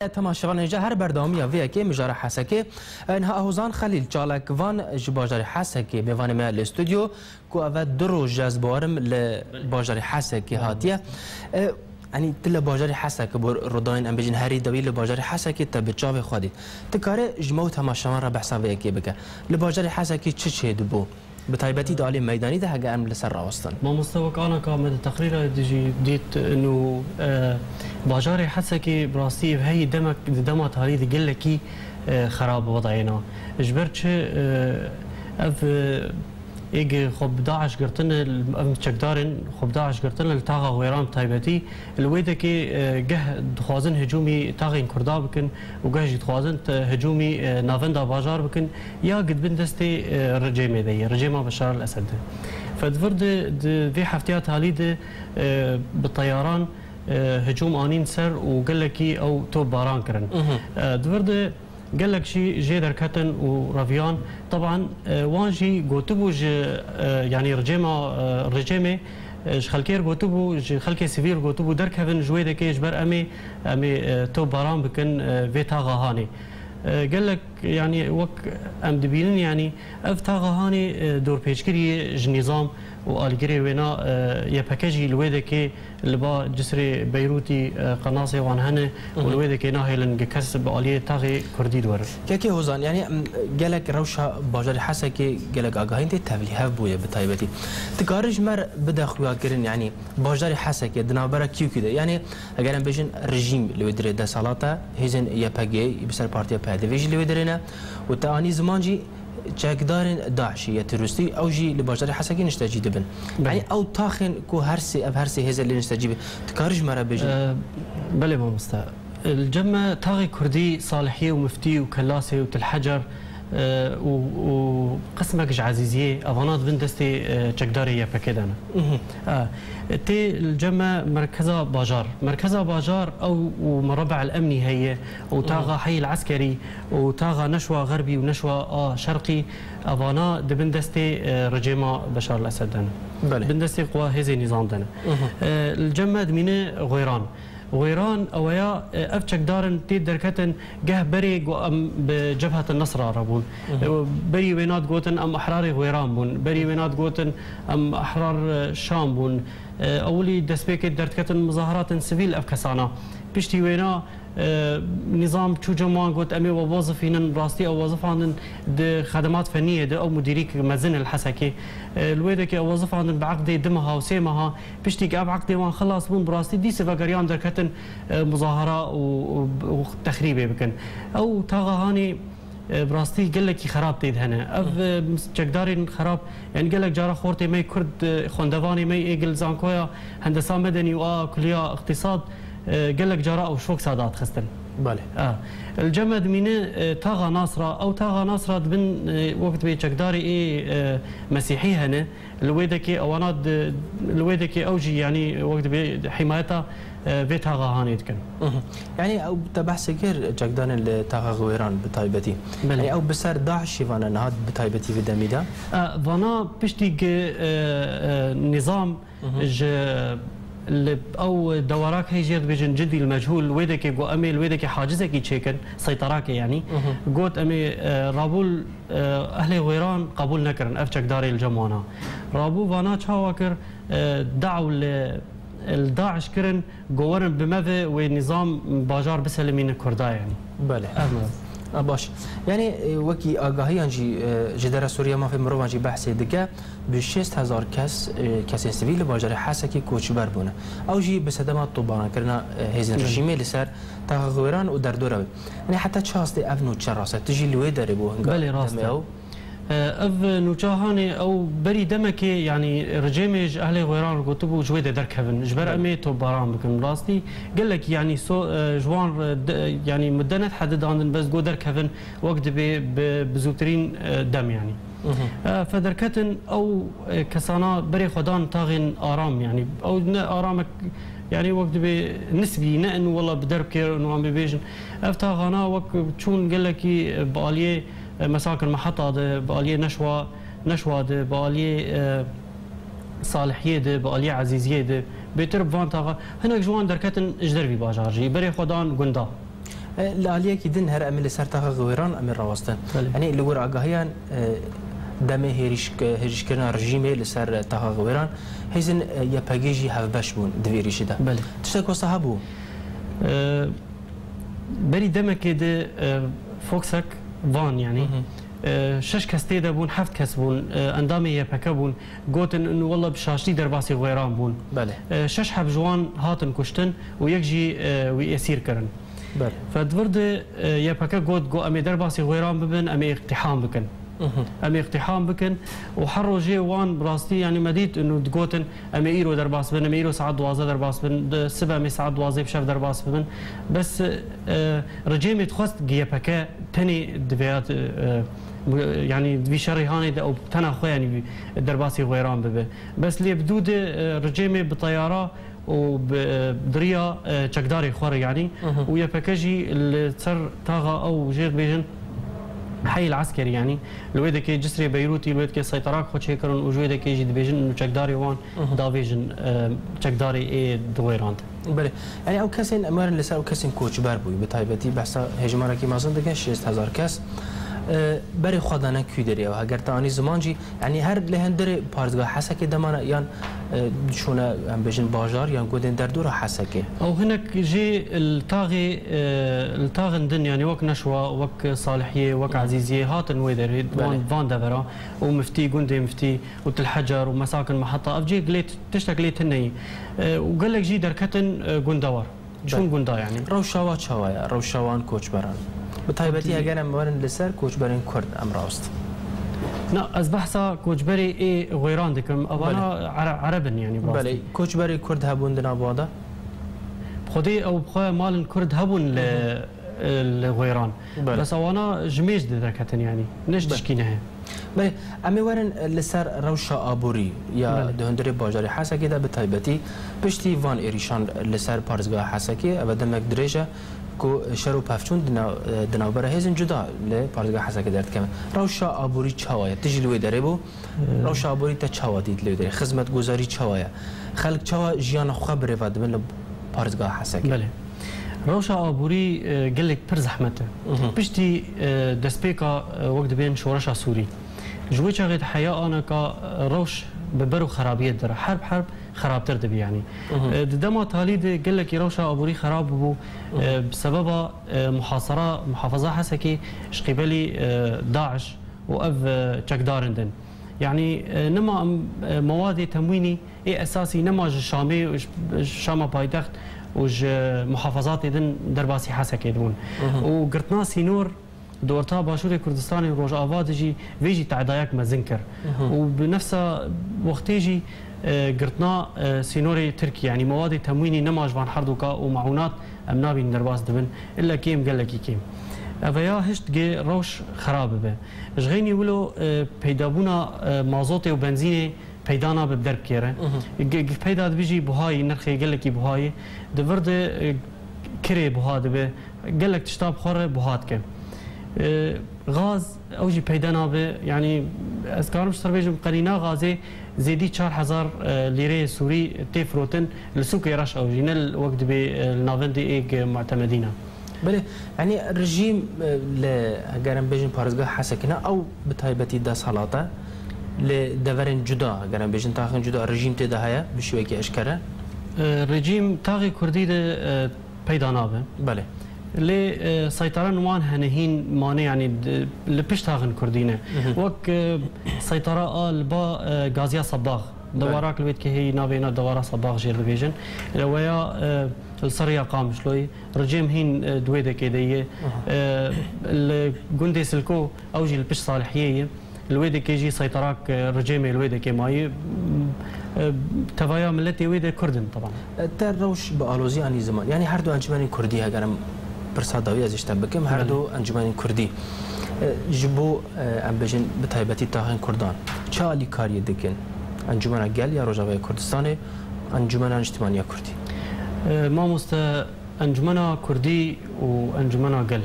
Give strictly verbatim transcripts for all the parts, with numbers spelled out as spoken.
Temaşevanên hêja, her berdewamiya vê yekê mijara Hesekê. Niha Hozan Xelîl, çalakvan ji bajarê Hesekê, mêvanê me li stûdyo, ku ev e du roj ez bawerim li bajarê Hesekê hatiye. E, Yanî tu li bajarê Hesekê bo rûdayên, em bêjin, herî dawî li bajarê Hesekê te bi çavê xwe dît. Tu kare ji me û temaşevan re behsa vê yekê bike. Li bajarê Hesekê çi çêdibû? Bi taybetî di alî meydanî de hege em li ser rawestin. Mamoste, wek anaka me di teqrîra de jî dît, inu, e, bajarê Hesekê bi rastî ev heyî demek, di dema tarî de gelekî, e, xerab wedayê na. Ji ber çi, e, ev, e, êg xwe bi DAIŞ girtine, ev çekdarên xwe bi DAIŞ girtine li taxa Xwêran bi taybetî, Li wê dekê, e, geh dixwazin hicûmî taxên Kurda bikin û geh jî dixwazin te-, hicûmî, e, navenda bajar bikin, ya gi dibin destê, e, rejêmê de ye, rejêma Beşar el Esed de. Fe di vir de, di vê hefteya talî de, e, bi teyaran, e, hicûm anîn ser û gelekî ew topbaran kirin. Mhm. E, di vir de, Gelek jî jê derketin û reviyan. Teban, e, wan jî gotibû ji, e, yanî rejêma, e, rejêmê, e, ji xelkê re gotibû, ji xelkê sivîl gotibû, derkevin ji wê dekê, ji ber em ê, em ê, e, topbaran bikin, e, vê taxa Hanê. E, gelek, yanî wek em dibînin, yanî ev taxa Hanê, e, dorpêçkirî ye ji nîzam û alîgirê wêna, e, Y P G jî li wê dekê li ba cisrê Beyrûtî, e, qenasê wan hene û li wê dekê nahêlin gi kes bi aliyê taxê Kurdî diwerin. Kekê Hozan, yanî, em, gelek rewşa bajarê Hesekê gelek agahîn tê tevlîhev bûye bi taybetî. Dikare ji me re bide xuyakirin, yanî bajarê Hesekê di navbera kî û kî de? Yanî eger em bêjin rejîm li wê dirê desthilat e, hêzên Y P G bi ser partiya P D Vê jî li wê dirê ne û te anî ziman jî çekdarên DAIŞê yê terorîstî, ew jî li bajarê Hesekê niştecî dibin. Belê. Yanî ew taxên ku her sê, ev her sê hêzê lê niştecî bin, dikarî ji me re bêjin? Ee, belê mamoste. Li cem me taxê Kurdî, Salihiyê û Miftî û Kelasê û Til Hecer, e, û, û qismek ji Ezîziyê, evana di bin destê, e, çekdarê Y P G de ne. Mhm. E, tê li cem me merkeza bajar. Merkeza bajar ew û merebe el emnî heye û taxa heyî el eskerî û taxa neşwa xerbî û neşwa a şerqî, evana di bin destê, e, rejêma Beşar el Esed de ne. Belê. Bin destê quwa hêzê nîzam de ne. Mhm. E, li cem me dimîne Xwêran. Xwêran eweya, e, ev çekdarin tê derketin geh berê ku em bi Cebhet el Nesra re bûn. Mhm. E, berî wêna digotin em ehrarê Xwêran bûn. Berî wêna digotin em ehrar, e, Şam bûn. E, ewilî destpêkê derdiketin muzahiratên sivîl ev kesana. Piştî wêna, e, nîzam çû cem wan got, "Em ê we wezifînin." Rastî ew wezifandin di xedemat feniyê de, ew mudîrîk mezin li Hesekê. E, li wê dekê ew wezifandin bi eqdê du meha û sê meha. Piştî ku ev eqdê wan xilas bûn, bi rastî dîse vegeriyan derketin, e, muzahara û, û, û texrîbê bikin. Ew taxa Hanê, e, bi rastî gelekî xerab tê de hene. Ev, e, mis-, çekdarên xerab, yanî gelek cara xortê me yê Kurd, e, xwendevanê me yê êgil zankoya hendesa medenî û a kuliya îqtîsad, e, gelek cara ew ji weksa dadixistin. Belê. A, li cem me dimîne, e, taxa Nasra. Ew taxa Nasra dibin, e, wek dibê çekdarê ê, e, mesîhî hene. Li wê dekê ewana di, li wê dekê ew jî, yanî wek dibê hîmayeta, e, vê taxa Hanê dikin. Mhm. Yanî ew te behsê kir çekdanên li taxa Xwêran bi taybetî. Belê. Yanî ew bi ser DAIŞê vane niha bi taybetî vê demî de? E, vana piştî gi, e, e, nîzam Mhm. ji li ew dewarak heye jê re dibêjin cidî el mechûl, wê dekê got em ê li wê dekê hacizekî çêkin, seyterakê yanî. Mhm. Got em ê, e, rabûl, e, ehlê Xwêran qebûl nekirin, ev çekdarê li cem wana. Rabû vana çawa kir, e, daw li, li DAIŞ kirin, got werin bi me ve wê nîzam bajar biselimîne Kurda yanî. Belê. Ev me. A, baş. Yanî, e, wekî agahiyan jî, e, ji Dera Sûriya Mafê Mirovan jî behsê dike, bi şêst hezar kes, e, kesên sivîl li bajarê Hesekê koçber bûne. Ew jî bi sedema topbarankirina, e, hêzên Belê. rejîmê li ser taxa Xwêran û derdora wê. Yanî heta çi astê ev nûçe rast e? Tu jî li wê derê bû hinga Belê, rast demê e. ew? E, ev nûçe Hanê ew berî demekê, yanî rejêmê ji ehlê Xwêran re gotibû ji wê de derkevin. Ji ber Belê. em ê topbaran bikin. Rastî gelekî, yanî so-, e, ji wan re de, yanî mudde nedihedidandin, bes got derkevin, wek dibê bi, bi zûtirîn, e, dem yanî. Mhm. E, fe derketin ew, e, kesana berê xwe dan taxên aram, yanî ew ne aramek, yanî wek dibê nisbî, ne in wela bi derb kêr in wan bibêjin. Ev taxana wek çûn gelekî, e, bi aliyê, e, mesakin Meheta de, bi aliyê Neşwa, Neşwa de, bi aliyê, e, Salihiyê de, bi aliyê Ezîziyê de, bêtir bi van taxa, hinek ji wan derketin ji dervî bajar jî, berê xwe dan gunda. E, li aliyekî din here em ê li ser taxa Xiwêran em ê rawestin. Belê. Yanî li gor agahiyan, e, demê hêrîşk-, hêrîşkirina rejîmê li ser taxa Xiwêran, hêzên, e, Y P G jî hevbeş bûn di vê êrîşê de. Belê. Tiştek wisa hebû? E, berî demekê de, e, Foxek van, yanî, Hı hı. e, şeş kes tê de bûn, heft kes bûn, e, endamê Y P G bûn, gotin, û wela bi şaştî derbasî Xiwêran bûn. Belê. E, şeş heb ji wan hatin kuştin û yek jî, e, wî esîr kirin. Belê. Fe di vir de, e, Y P G got, got, "Em ê derbasî Xiwêran bibin, em ê îqtîham bikin." Mhm. "Em ê îqtîham bikin." Û her rojê wan bi rastî, yanî me dît, û digotin, "Em ê îro derbas bin, em ê îro saet duwazdeh derbas bin, di sibe em ê saet duwazdeh bi şev derbas bibin." Bes, e, rejîmê dixwest Y P G tenê di vêya, e, e, yanî di vî şerê hanê de ew tena xwe, yanî derbasî Xiwêran bibe. Bes lê bi dû de, e, rejîmê bi teyara û bi, e, diriya, e, çekdarê xwe re, yanî, Mhm. û Y P G jî li ser taxa ew jê dibêjin heyl eskerî, yanî, li wê dekê cisrê Beyrûtî, li wê dekê seyterak xwe çêkirin û ji wê dekê jî dibêjin û çekdarê wan Mhm. davêjin, e, çekdarê ê diwêrand. Belê. Yanî ew kesên, em werin li ser ew kesên koçber bûyî, bi taybetî behsa hejmarekî mezin dikin, şêst hezar kes. E, berê xwe dane kû derê ew, heger te anî ziman jî, yanî her li hundirê parêzgeha Hesekê de mane yan, e, çûne, em bêjin bajar yan gundên derdora Hesekê? Ew hinek jî li taxê, e, li taxên din, yanî wek Neşwa, wek Salihiyê, wek Hı. Ezîziyê hatin wê derê, Belê. van, van devera û Miftî, gundê Miftî û Til Hecer û Mesakin Meheta, ev cihê lê t-, tiştek lê tune ye. E, û gelek jî derketin, e, gundewar. Çûn Belê. gunda, yanî. Rewşa wa çawa ye? Rewşa wan koçberan. Bi taybetî Xwedî- heger em werin li ser koçberên Kurd em rawestin. Na, ez behsa koçberê ê Xiwêran dikim. Evana Belê. Ere-, Ereb in, yanî, bi rastî. Belê. Koçberê Kurd hebûn di nav wa de? Xwedî ew bi xwe malin Kurd hebûn li, Hı hı. li Xiwêran. Belê. Bes ewana ji mêj de derketin, yanî. Ne ji Belê. tişkî nehe. Belê, em ê werin, e, li ser rewşa aborî ya Belê. di hundirê bajarê Hesekê de bi taybetî piştî van êrîşan li ser parêzgeha Hesekê, ev e demek dirêj e ku şer û pevçûn di nav, e, di navbera hêzên cuda li parêzgeha Hesekê derdikevin. Rewşa aborî çawa ye? Tu jî li wê derê bû. Ee. Rewşa aborî te çawa dît li wê derê? Xizmetguzarî çawa ye? Xelk çawa jiyana xwe bi rê ve dibin li parêzgeha Hesekê? Belê. Rewşa aborî, e, gelek pir zehmet e. Mhm. Piştî, e, destpêka, e, wek dibên şoreşa Sûrî. Ji wê çaxê de heya aneka, e, rewş bi ber û xerabiyê dir. Herb herb xerabtir dibî, yanî. Mhm. E, di dema talî de gelekî rewşa aborî xerab bû, Mhm. e, bi sebeba, e, muhasara, muhafaza Hesekê ji qîbelî, e, DAIŞ û ev, e, çekdarên din. Yanî, e, nema em, e, mewadê temwînî ê esasî nema ji Şamê û ji, ji Şama paytext û ji muhafazatê din derbasî Hesekê dibûn. Mhm. Û girtina sînor di orta Başûrê Kurdistanê û Rojava de jî vê jî tedayek mezin kir. Mhm. Û bi nefsa wextê jî, e, girtina, e, sînorê Tirkî, yanî mewadê temwînî nema ji van herduka û meûnat em nabînin derbas dibin, illa kêm gelekî kêm. Ev ya hişt gê rewş xerab bibe. Ji xeynî wilo, e, peydabûna, e, mazotê û benzînê peyda nabe bi derbkê re. Mhm. Ge-, ge-, peyda dibe jî buhayî, nirxê gelekî buhayî. Di vir de, e, kirê buha dibe. Gelek tişta bi xwe re buha dike. E, gaz, ew jî peyda nabe. Yanî ez karim ji ser bêjim, qenîna gazê zêdî çar hezar, e, lîreyê Sûrî tê firotin. Li sûkê reş ew jî, ne li, wek dibê, e, li navendê êg mutemedîna. Belê, yanî rejîm, e, li, eger em bêjin parêzgeha Hesekê ne, ew bi taybetî desthilat e. Li deverên cuda, eger em bêjin taxên cuda, rejîm tê de heye, bi şêwekî eşkere. E, rejîm taxê Kurdî de, e, peyda nabe. Belê. Lê, e, seytara wan hene hîn mane, yanî di, li pişt taxên Kurdî ne. Mhm. Wek, e, seytara a li ba, e, Gaziya Sebax. Belê. Dewarak li wê dikê heyî navê na dewara Sebax jê dibêjin. Li weya, e, li ser ya Qamişloyê. Rejîm hîn, e, di wê dekê de ye. Aha. E, li gundê Silko, ew jî li pişt Salihiyê ye. Li wê dekê jî seyterak, e, rejîmê li wê dekê maye. E, tevaya miletê wê de Kurd in, teban. E, te rewş bi alozî anî ziman. Yanî her du encûmenên Kurdî, heger em pirsa dawî ez ji te bikim, her Belê. du encûmenên Kurdî, e, ji bo, e, em bêjin bi taybetî taxên Kurdan, çi alîkariyê dikin? Encûmena Gel ya Rojavayê Kurdistanê, Encûmena Niştimaniya Kurdî. E, mamoste, Encûmena Kurdî û Encûmena Gel.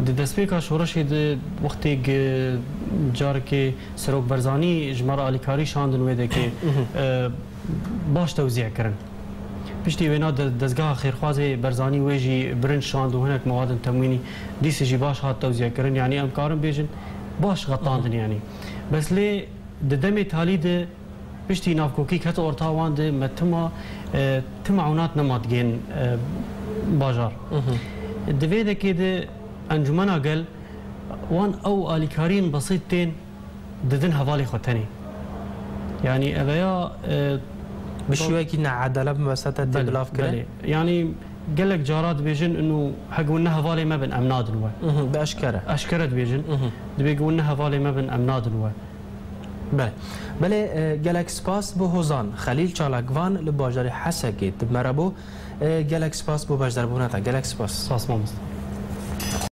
Di destpêka şoreşê de wextê ge-, carekê Serok Barzanî ji me re alîkarî şandin wê dekê, Mhm. e, baş tewzîe kirin. Piştî wêna de-, dezgeha xêrxwazê Berzanî wê jî birin şand û hinek mewadin temwînî dîsê jî baş hat tewziyekirin. Yanî em karin bêjin baş xetandin yanî. Bes lê di demê talî de piştî navkokî ket orta wan de me tima, e, ti mewnat nema digên, e, bajar. Di vê dekê de Encûmena Gel wan ew alîkariyên besît tên didin hevalê xwe tenê. Yanî eveya, e, Bi şêwekî needele, bi mesete tê belê, bilav kirin. Belê. Yanî gelek cara dibêjin inu hek hûn ne hevalê me bin em nadin we. Mhm, bi eşkere. Eşkere dibêjin. Mhm. Dibê ku hûn ne hevalê me bin em nadin we. Belê. Belê, e, gelek spas bo Hozan Xelîl Çalakvan li bajarê Hesekê. Tu bi me re bû. E, gelek spas bo beşdarbûna te. Gelek spas. Spas mamoste.